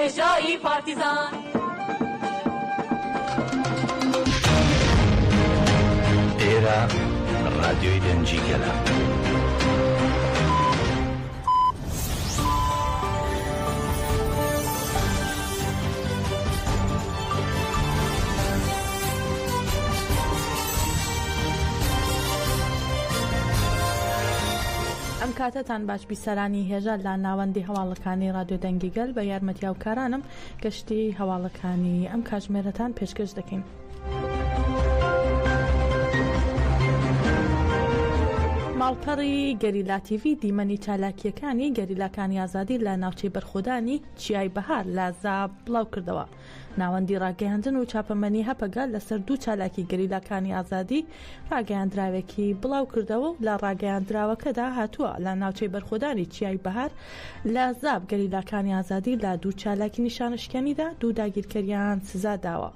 هێژایی پارتیزان. ئێرە ڕادیۆی دەنگی گەلە. ئەم کاتەتان باش بیسەرانی هێژا لە ناوەندی هەواڵەکانی ڕادیۆ دەنگی گەل بە یارمەتی هاوکارانم گەشتی هەواڵەکانی ئەم کاتژمێرەتان پێشکەش دەکەین. ماڵپەڕی گەریلا تیڤی دیمەنی چالاکییەکانی گەریلاکانی ئازادی لە ناوچەی بەرخۆدانی چیای بەهار لە زاپ بڵاوکردەوە. ناوەندی ڕاگەیاندن و چاپەمەنی هەپەگە لەسەر دوو چالاکی گەریلاکانی ئازادی ڕاگەیاندراوێکی بڵاوکردەوە و لە ڕاگەیاندراوەکەدا هاتووە لە ناوچەی بەرخۆدانی چیای بەهار لە زاپ گەریلاکانی ئازادی لە دوو چالاکی نیشانەشکێنیدا دوو داگیرکەریان سزا داوە.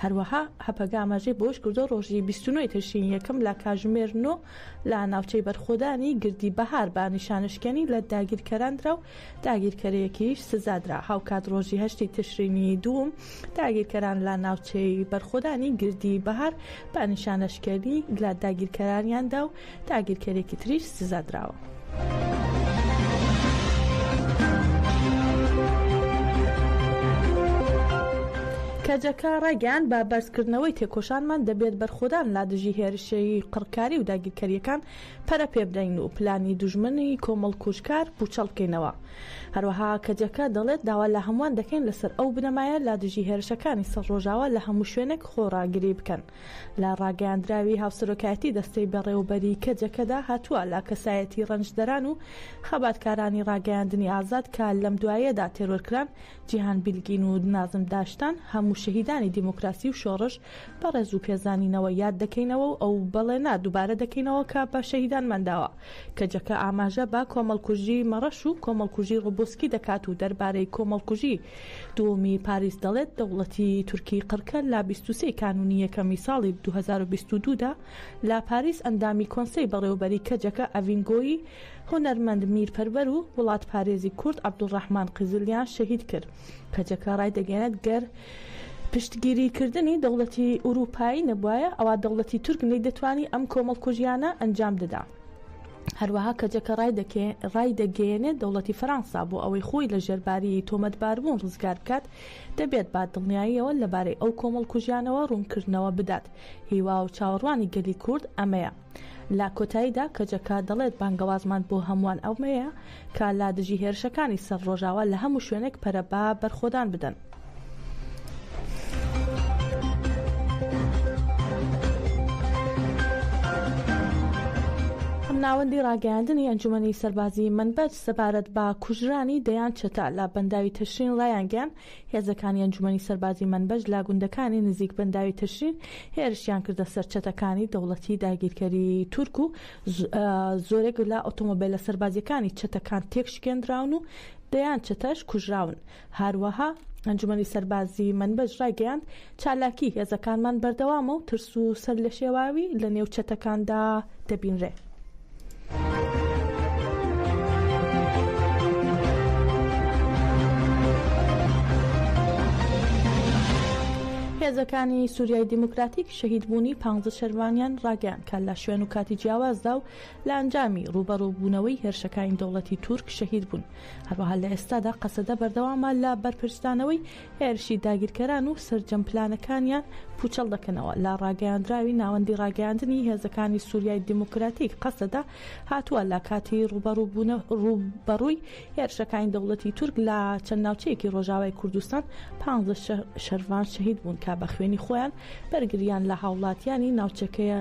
هەروەها هەپەگە ئاماژەی بەوەشکردووە ڕۆژی 29 تشرینی یەکەم لە کاژمێر نۆ لە ناوچەی بەرخۆدانی گردی بەهار بە نیشانەشکێنی لە داگیرکەران درا و داگیرکەرێکیش سزادرا، هاوکات ڕۆژی هەشتی تشرینی دووم داگیرکەران لە ناوچەی بەرخۆدانی گردی بەهار بە نیشانەشکێنی لە داگیرکەرانیان دا و داگیرکەرێکی تریش سزادراوە. کەجەکە ڕایگەیاند، بە بەرزکردنەوەی تێکۆشانمان دەبێت بەرخۆدان لە دژی هێرشی قڕکاری و داگیرکەرییەکان پەرە پێبدەین و پلانی دوژمنی کۆمەڵکوژکار پوچەڵ بکەینەوە. هەروەها کەجەکە دەڵێت داوا لە هەمووان دەکەین لەسەر ئەو بنەمایە لە دژی هێرشەکانی سەر ڕۆژاوا لە هەموو شوێنێک خۆڕاگری بکەن. لە ڕاگەیاندراوی هاوسەرۆکایەتی دەستەی بەڕێوەبەری کەجەکەدا هاتووە لە کەسایەتی ڕەنجدەران و خەباتکارانی ڕاگەیاندنی ئازاد کە لەم دواییەدا تێرۆرکران جیهان بیلگین و نازم داشتان هەموو شەهیدانی دیموکراسی و شۆڕش بە ڕێز و پێزانینەوە یاد دەکەینەوە و ئەو بەڵێنە دووبارە دەکەینەوە کە بە شەهیدانمان داوە. کەجەکە ئاماژە بە کۆمەڵکوژی مەڕەش و کۆمەڵکوژی ڕۆبۆسکی دەکات و دەربارەی کۆمەڵکوژی دووەمی پاریس دەڵێت دەوڵەتی تورکی قڕکەر لە 23 کانوونی یەکەمی ساڵی 2022 دا لە پاریس ئەندامی کۆنسەی بەڕێوەبەری کەجەکە ئەڤین گۆیی هونەرمەند میر پەروەر و وڵاتپارێزی کورد عەبدولڕەحمان قزلیان شەهید کرد. کەجەکە ڕایدەگەیەنێت گەر پشتگیری کردنی دەوڵەتی ئوروپایی نەبوایە ئەوا دەوڵەتی تورک نەیدەتوانی ئەم کۆمەڵکوژیانە ئەنجام دەدا. هەروەها کەجەکە ڕایدەگەیەنێت دەوڵەتی فەرانسا بۆ ئەوەی خۆی لە ژێرباری تۆمەتباربوون ڕزگار بکات دەبێت بە دڵنیاییەوە لەبارەی ئەو کۆمەڵکوژیانەوە ڕوونکردنەوە بدات. هیوا و چاوەڕوانی گەلی کورد ئەمەیە. لە کۆتاییدا کەجەکە دەڵێت بانگەوازمان بۆ هەمووان ئەوەیە کە لە دژی هێرشەکانی سەر ڕۆژاوا لە هەموو شوێنێک پەرە بە بەرخۆدان بدەن. ناوەندی ڕاگەیاندنی ئەنجومەنی سەربازی مەنبەج سەبارەت بە کوژرانی دەیان چەتە لە بەنداوی تشرین ڕایانگەیاند هێزەکانی ئەنجومەنی سەربازی مەنبەج لە گوندەکانی نزیک بەنداوی تشرین هێرشیان کردە سەر چەتەکانی دەوڵەتی داگیرکەری تورک و زۆرێک لە ئۆتۆمۆبێلە سەربازیەکانی چەتەکان تێکشکێندراون و دەیان چەتەش کوژراون. هاروەها ئەنجومەنی سەربازی مەنبەج ڕایگەیاند، چالاکی هێزەکانمان بەردەوامە و ترس و سەرلێشێواوی لە نێو چەتەکاندا دەبینرێ. هێزەکانی سوریای دیموکراتیک شەهیدبوونی پانزە شەرڤانیان ڕاگەیاند کە لە شوێن و کاتی جیاوازدا و لە ئەنجامی ڕووبەڕووبوونەوەی هێرشەکانی دەوڵەتی تورک شەهید بوون. هەروەها لە ئێستادا قەسەدە بەردەوامە لە بەرپرچدانەوەی هێرشی داگیرکەران و سەرجەم پلانەکانیان پوچەڵ دەکەنەوە. لە ڕاگەیاندراوی ناوەندی ڕاگەیاندنی هێزەکانی سوریای دیموکراتیک، قەسەدە، هاتووە، لە کاتی ڕووبەڕووی هێرشەکانی دەوڵەتی تورک لە چەند ناوچەیەکی ڕۆژاوای کوردستان پانزە شەرڤان شەهید بوون کە بە خوێنی خۆیان بەرگریان لە هاوڵاتیانی ناوچەکەیە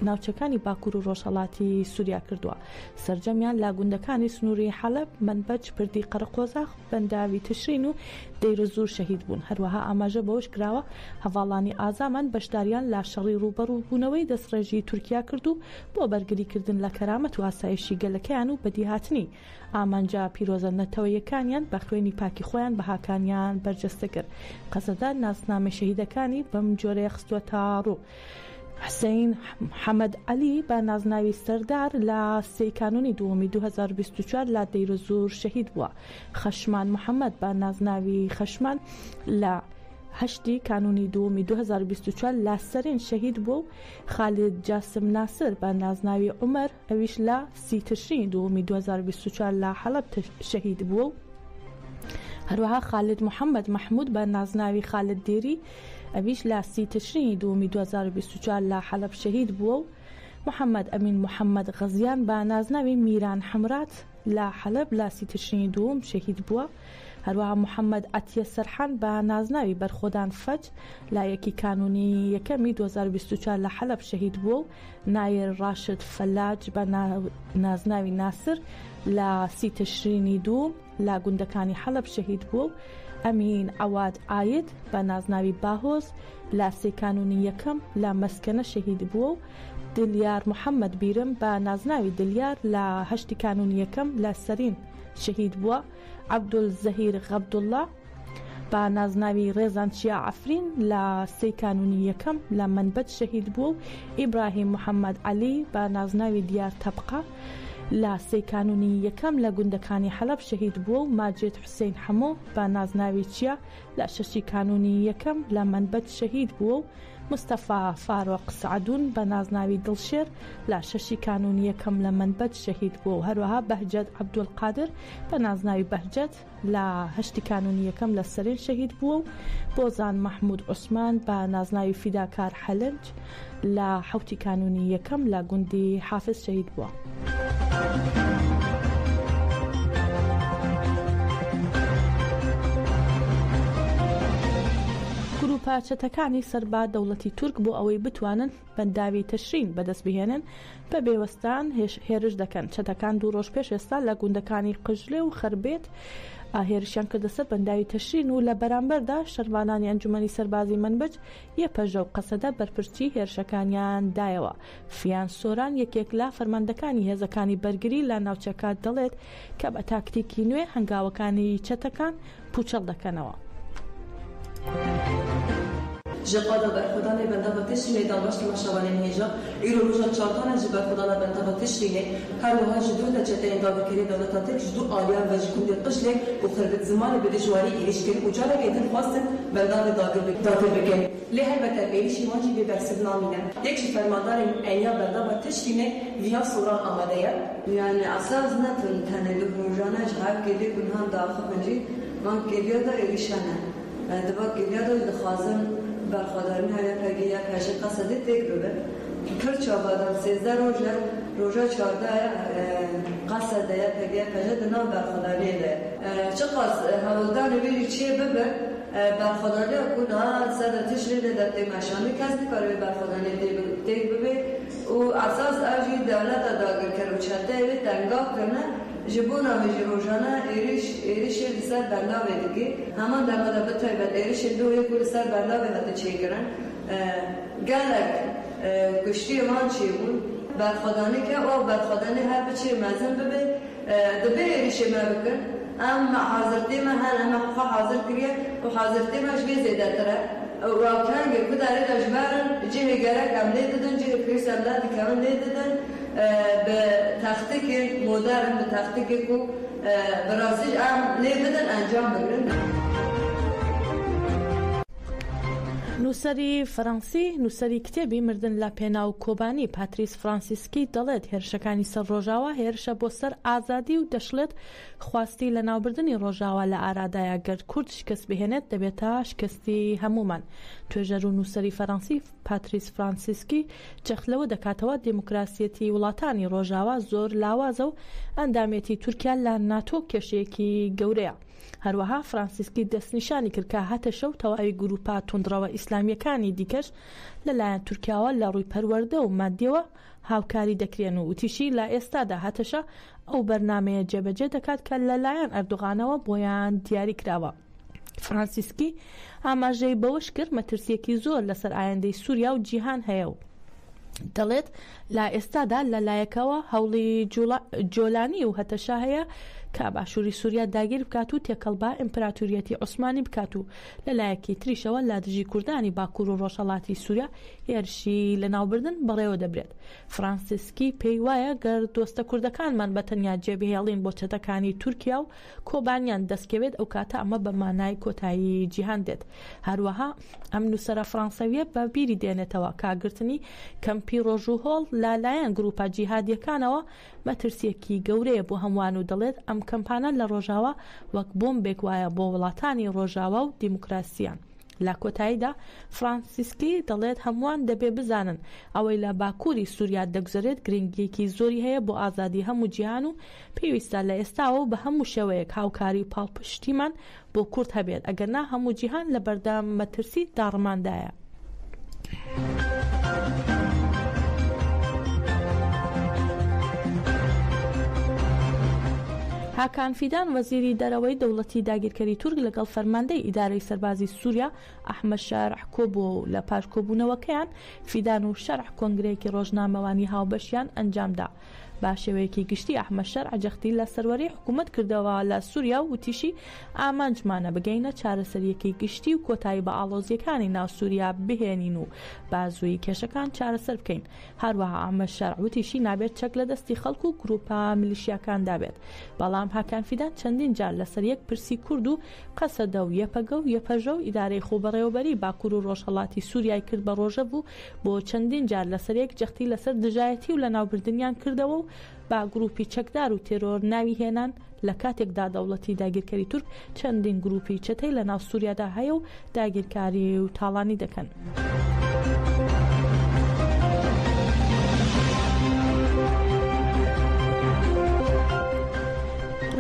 ناوچەکانی باکوور و ڕۆژهەڵاتی سووریا کردووە، سەرجەمیان لە گوندەکانی سنووری حەلەب، مەنبەج، پردی قەرەقۆزاخ، بەنداوی تشرین و دەیرەزوور شەهید بوون. هەروەها ئاماژە بەوەش کراوە، هەڤاڵانی ئازامان بەشداریان لە شەڕی ڕووبەڕووبوونەوەی دەستڕێژی تورکیا کرد و بۆ بەرگریکردن لە کەرامەت و ئاسایشی گەلەکەیان و بەدیهاتنی ئامانجە پیرۆزە نەتەوەییەکانیان بە خوێنی پاکی خۆیان بەهاکانیان بەرجەستە کرد. قەسەدە ناسنامەی شەهیدەکانی بەم جۆرەیە خستووەتەڕوو. حسین حەمەد عەلی بە نازناوی سەردار لە سێی کانوونی دووەمی 2024 لە دەیرەزوور شەهید بووە. خەشمان محەمەد بە نازناوی خەشمان لە هەشتی کانوونی دووەمی 2024 لە سەرین شەهید بووە و خالید جاسم ناسر بە نازناوی عومەر ئەویش لە سی تشرینی دووەمی 2024 لە حەڵەب شەهید بووە و هەروەها خالید محەمەد مەحمود بە نازناوی خالد دێری ئەویش لە سی تشرینی دووەمی 2024 لە حەلەب شەهید بووە و محەمەد ئەمین محەمەد غەزیان بە نازناوی میران حەمرات لە حەلەب لە سی تشرینی دووەم شەهید بووە. هەروەها محەمەد عەتیە سەرحان بە نازناوی بەرخۆدان فەج لە یەکی کانوونی یەکەمی 2024 لە حەلەب شەهید بووە و نایر ڕاشد فەلاج بە نازناوی ناسر لە سی تشرینی دووم لە گوندەکانی حەلەب شەهید بووە و ئەمین عەواد عاید بە نازناوی باهۆز لە سێ کانوونی یەکەم لە مەسکەنە شەهید بووە و دلیار محەمەد بیرم بە نازناوی دلیار لە هەشتی کانوونی یەکەم لە سەرین شەهید بووە. عەبدول زەهیر غەبدوڵا بە نازناوی ڕێزان چیا عەفرین لە سێی کانوونی یەکەم لە مەنبەج شەهید بووە و ئیبراهیم محەمەد عەلی بە نازناوی دیار تەبقە لە سێی کانوونی یەکەم لە گوندەکانی حەلەب شەهید بووە و ماجید حوسەین حەمۆ بە نازناوی چیا لە شەشی کانوونی یەکەم لە مەنبەج شەهید بووە و مستەفا فارۆق سەعدون بە نازناوی دڵشێر لە شەشی کانوونی یەکەم لە مەنبەج شەهید بووە و هەروەها بەهجەت عەبدولقادر بە نازناوی بەهجەت لە هەشتی کانوونی یەکەم لە سەرێن شەهید بووە و بۆزان مەحموود عوسمان بە نازناوی فیداکار حەلنج لە حەوتی کانوونی یەکەم لە گوندی حافز شەهید بووە. گروپە چەتەکانی سەر بە دەوڵەتی تورک بۆ ئەوەی بتوانن بەنداوی تشرین بەدەست بهێنن بە بێوەستان هێرش دەکەن. چەتەکان دوو ڕۆژ پێش ئێستا لە گوندەکانی قژلێ و خەربێت هێرشیان کردە سەر بەنداوی تشرین و لە بەرامبەردا شەرڤانانی ئەنجومەنی سەربازی مەنبج، یەپەژە و قەسەدە بەرپرچی هێرشەکانیان دایەوە. فیان سۆران یەکێک لە فەرماندەکانی هێزەکانی بەرگری لە ناوچەکە دەڵێت کە بە تاکتیکی نوێ هەنگاوەکانی چەتەکان پوچەڵ دەکەنەوە. Ji qada berxwedanê Bendava Tişrînê danbaş temaşevanên hêja, îro roja çardan e ji berxwedana Bendava Tişrînê, her wiha ji du çeteyên dagirkerê dewleta Tirk ji du aliyan ve ji gundê Qijlê û Xirbit Zimanê bi dijwarî êrîş kirin û careke din xwestin bendavê dagir bikin. Lê helbete êrîşên wan jî bê bersiv namîne. Yek ji fermandarên Eniya Bendava Tişrînê Viyan Soran amade ye. Yanî esas ne tenê li rojane ji her kêliyê ku niha diaxivin jî van kêliya de êrîşe ne. Di va kêliya de jî dixwazin berxwedarîna YPG YPJ Qesedê têk bibin. Pir çabadan 13 roj e, roja 14 ye Qesede YPG YPJ di nav berxwedariyê de ye. Çiqas hewldanê vê jî çê bibin, berxwedaniya ku niha li ser Tişrînê de tê meşandin kes nikare vê berxwedaniyê têk bibe û esas ew jî dewleta dagirker û çeteyê wê tengav kirine ji bona vê jî rojane êrîş êrîşê li ser bendavê dike. Heman dema de bi taybet êrîşên doh yê ku li ser bendavê hate çêkirin gelek kuştiyê wan çêbûn. Berxwedanî ke û ew berxwedanî her biçê mezin bibe Dibê êrîşê me bikin. Em hazirtê me hene, me xwe hazir kiriye û hazirtê me ji vê zêdetir e. Û ew kengê ku derê de ji me rin, cihê gerek em lê didin, cihê pêwîst em derdikevin lê didin. Bi taktîkên modern, bi taktîkê ku bi rastî jî em lê bidin encam bigirin. نووسەری فەرەنسی، نووسەری کتێبی مردن لە پێناو کۆبانی، پاتریس فرانسیسکی دەڵێت، هێرشەکانی سەر ڕۆژاوا هێرشە بۆ سەر ئازادی و دەشڵێت، خواستی لەناوبردنی ڕۆژاوا لە ئارادایە، گەر کورد شکست بهێنێت دەبێتە شکستی هەموومان. توێژەر و نووسەری فەرەنسی پاتریس فرانسیسکی جەخت لەوە دەکاتەوە، دیموکراسیەتی وڵاتانی ڕۆژاوا زۆر لاوازە و ئەندامێتی تورکیا لە ناتۆ کێشەیەکی گەورەیە. هەروەها فرانسیسکی دەستنیشانی کرد کە هەتەشە و تەواوی گرووپە توندڕەوە ئیسلامییەکانی دیکەش لەلایەن تورکیاوە لە ڕووی پەروەردە و ماددیەوە هاوکاری دەکرێن و وتیشی لە ئێستادا هەتەشە ئەو بەرنامەیە جێبەجێ دەکات کە لەلایەن ئەردۆغانەوە بۆیان دیاری کراوە. فرانسیسکی ئاماژەی بەوەش کرد مەترسییەکی زۆر لەسەر ئایندەی سووریا و جیهان هەیە و دەڵێت، لە ئێستادا لە لایەکەوە هەوڵی جۆلانی و هەتەشە هەیە کە باشووری سووریا داگیر بکات و تێکەڵ بە ئیمپراتوریەتی عوسمانی بکات و لە لایەکی تریشەوە لە دژی کوردانی باکوور و ڕۆژهەڵاتی سووریا هێرشی لەناوبردن بەڕێوە دەبرێت. فرانسیسکی پێی وایە گەر دۆستە کوردەکانمان بە تەنیا جێبهێڵین بۆ چەتەکانی تورکیا و کۆبانیان دەستکەوێت ئەوکاتە ئەمە بە مانای کۆتایی جیهان دێت. هەروەها ئەم نووسەرە فڕانسەویە بە بیری دێنێتەوە کە گرتنی کەمپی ڕۆژ و هۆڵ لە لایەن گرووپە جیهادییەکانەوە مەترسییەکی گەورەیە بۆ هەمووان و دەڵێت ئەم کەمپانە لە ڕۆژاوا وەک بۆمبێک وایە بۆ وڵاتانی ڕۆژاوا و دیموکراسییان. لە کۆتاییدا فرانسیسکی دەڵێت هەمووان دەبێ بزانن ئەوەی لە باکووری سووریا دەگوزەرێت گرنگییەکی زۆری هەیە بۆ ئازادی هەموو جیهان و پێویستە لە ئێستاوە و بە هەموو شێوەیەک هاوکاری و پاڵپشتیمان بۆ کورد هەبێت ئەگەرنا هەموو جیهان لەبەردەم مەترسی داڕماندایە. هاکان فیدان وەزیری دەرەوەی دەوڵەتی داگیرکەری تورک لەگەڵ فەرماندەی ئیدارەی سەربازی سوریا ئەحمەد شەرع کۆبووەوە و لە پاش کۆبوونەوەکەیان فیدان و شەرع کۆنگرەیەکی ڕۆژنامەوانی هاوبەشیان ئەنجامدا. بە شێوەیەکی گشتی ئەحمەد شەرع جەختی لە سەروەری حکومەت کردەوە لە سوریا و وتیشی، ئامانجمانە بگەینە چارەسەرییەکی گشتی و کۆتایی بە ئاڵۆزییەکانی ناو سوریا بهێنین و بە زوویی کێشەکان چارەسەر بکەین. هەروەها ئەحمەد شەرع وتیشی، نابێت چەک لە دەستی خەڵک و گروپە میلیشیاکاندا بێت. بەڵام هاکان فیدان چەندین جار لەسەر یەک پرسی کورد و قەسەدە و یەپەگە و یەپەژە و ئیدارەی خۆبەڕێوەبەریی باکور و ڕۆژهەڵاتی سوریای کرد بە ڕۆژەڤ و بۆ چەندین جار لەسەر یەک جەختی لەسەر دژایەتی و لەناوبردنیان کردەوە و بە گروپی چەکدار و تێرۆر ناوی هێنان، لە کاتێکدا دەوڵەتی داگیرکەری تورک چەندین گروپی چەتەی لەناو سوریادا هەیە و داگیرکاری و تاڵانی دەکەن.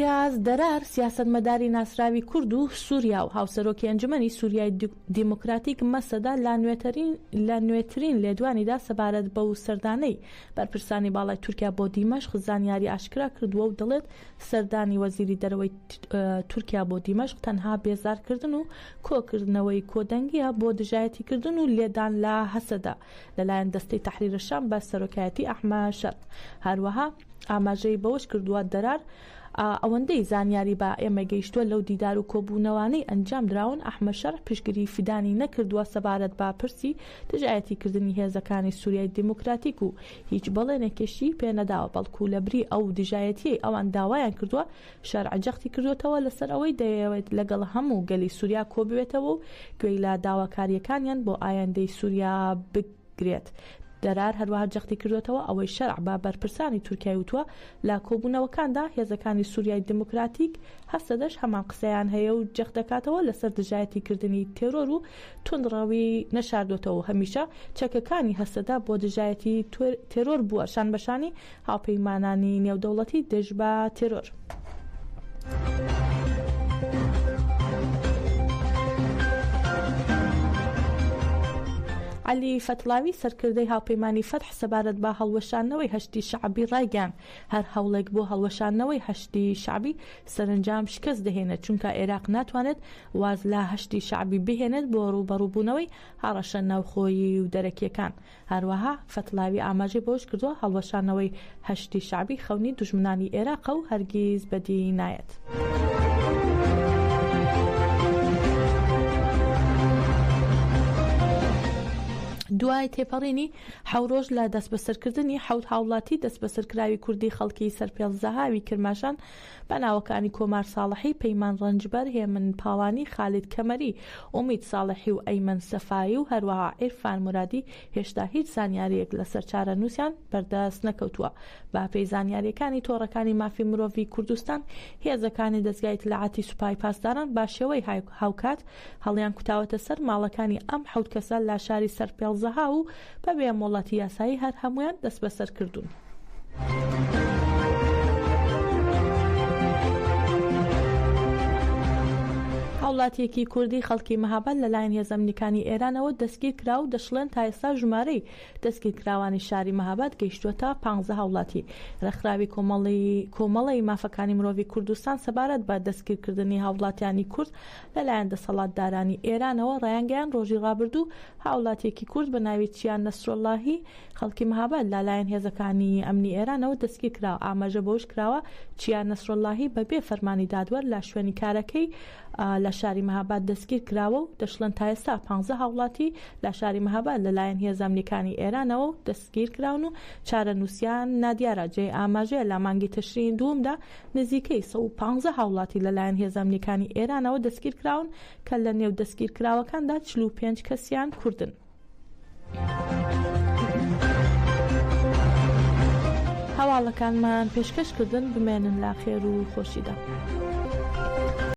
ڕیاز دەرار، سیاسەتمەداری ناسراوی کورد و سوریا و هاوسەرۆکی ئەنجومەنی سوریای دیموکراتیک مەسەدە لە نوێترین لە نوێترین لێدوانیدا سەبارەت بەو سەردانەی بەرپرسانی باڵای تورکیا بۆ دیمەشق زانیاری ئاشکرا کردووە و دەڵێت سەردانی وەزیری دەرەوەی تورکیا بۆ دیمەشق تەنها بێزارکردن و کۆکردنەوەی کۆدەنگیە بۆ دژایەتیکردن و لێدان لە هەسەدە لەلایەن دەستەی تەحریر شام بە سەرۆکایەتی ئەحمەد شەرع. هەروەها ئاماژەی بەوەشکردووە، دەرار ئەوەندەی زانیاری بە ئێمە گەیشتووە لەو دیدار و کۆبوونەوانەی ئەنجامدراون، ئەحمەد شەرع پشتگری فیدانی نەکردووە سەبارەت بە پرسی دژایەتیکردنی هێزەکانی سوریای دیموکراتیک و هیچ بەڵێنێکیشی پێنەداوە، بەڵکو لەبری ئەو دژایەتییەی ئەوان داوایان کردووە، شەرع جەختی کردووەتەوە لەسەر ئەوەی دەیەوێت لەگەڵ هەموو گەلی سوریا کۆببێتەوە و گوێی لە داواکارییەکانیان بۆ ئایندەی سوریا بگرێت. دەرار هەروەها جەختی کردووەتەوە ئەوەی شەرع بە بەرپرسانی تورکیای وتووە لە کۆبوونەوەکاندا هێزەکانی سوریای دیموکراتیک هەسەدەش هەمان قسەیان هەیە و جەخت دەکاتەوە لەسەر دژایەتیکردنی تێرۆر و توندڕەوی نەشاردۆتەوە و هەمیشە چەکەکانی هەسەدە بۆ دژایەتی تێرۆر بووە شانبەشانی هاوپەیمانانی نێودەوڵەتی دژ بە تێرۆر. عەلی فەتلاوی سەرکردەی هاوپەیمانی فەتح سەبارەت بە هەڵوەشاندنەوەی هەشتی شەعبی ڕایگەیاند، هەر هەوڵێک بۆ هەڵوەشاندنەوەی هەشتی شەعبی سەرەنجام شکست دەهێنێت، چونکە عێراق ناتوانێت واز لە هەشتی شەعبی بهێنێت بۆ ڕووبەڕووبوونەوەی هەڕەشە ناوخۆیی و دەرەکییەکان. هەروەها فەتلاوی ئاماژەی بەوەشکردووە، هەڵوەشانەوەی حەشدی شەعبی خەونی دوژمنانی ئێراقە و هەرگیز بەدی نایەت. دوای تێپەڕینی حەو ڕۆژ لە دەستبەسەرکردنی حەوت هاوڵاتی دەستبەسەرکراوی کوردی خەڵکی سەرپێڵ زەهاوی کرماشان بە ناوەکانی کۆمار ساڵحی، پەیمان ڕەنجبەر، هێمن پاوانی، خالید کەمەری، ئومید ساڵحی و ئەیمەن سەفایی و هەروەها عیرفان مورادی هێشتا هیچ زانیارییەک لەسەر چارەنووسیان بەردەست نەکەوتووە. بە پێی زانیارییەکانی تۆڕەکانی مافی مرۆڤی کوردستان، هێزەکانی دەزگای ئیتلاعاتی سوپای پاسداران بە شێوەی هاوکات هەڵیانکوتاوەتە سەر ماڵەکانی ئەم حەوت کەسە لە شاری سەرپێڵزەهاو و بەبێ مۆڵەتی یاسایی هەر هەموویان دەستبەسەر کردوون. هاوڵاتییەکی کوردی خەڵکی مەهاباد لەلایەن هێزە ئەمنیکانی ئێرانەوە دەستگیرکرا و دەشڵێن تا ئێستا ژمارەی دەستگیرکراوانی شاری مەهاباد گەیشتووەتە پانزە هاوڵاتی. ڕێکخراوی کۆمەڵی کۆمەڵەی مافەکانی مرۆڤی کوردستان سەبارەت بە دەستگیرکردنی هاوڵاتیانی کورد لەلایەن دەسەڵاتدارانی ئێرانەوە ڕایانگەیاند ڕۆژی ڕابردوو هاوڵاتییەکی کورد بە ناوی چیا نەسرۆڵاهی خەڵکی مهاباد لەلایەن هێزەکانی ئەمنی ئێرانەوە دەستگیرکرا، ئاماژە بەوەشکراوە، چیا نەسرۆڵاهی بەبێ فەرمانی دادوەر لە شوێنی کارەکەی لە شاری مهاباد دەستگیرکراوە و دەشڵێن تائێستا پانزە هاوڵاتی لە شاری مهاباد لەلایەن هێزە ئەمنیەکانی ئێرانەوە دەستگیرکراون و چارەنووسیان نادیارە، جێی ئاماژەیە لە مانگی تشرینی دووەمدا نزیکەی 115 هاوڵاتی لەلایەن هێزە ئەمنیەکانی ئێرانەوە دەستگیرکراون کە لە نێو دەستگیرکراوەکاندا 45 کەسیان کوردن. هەواڵەکانمان پێشکەش کردن بمێنن لە خێر و خۆشیدا.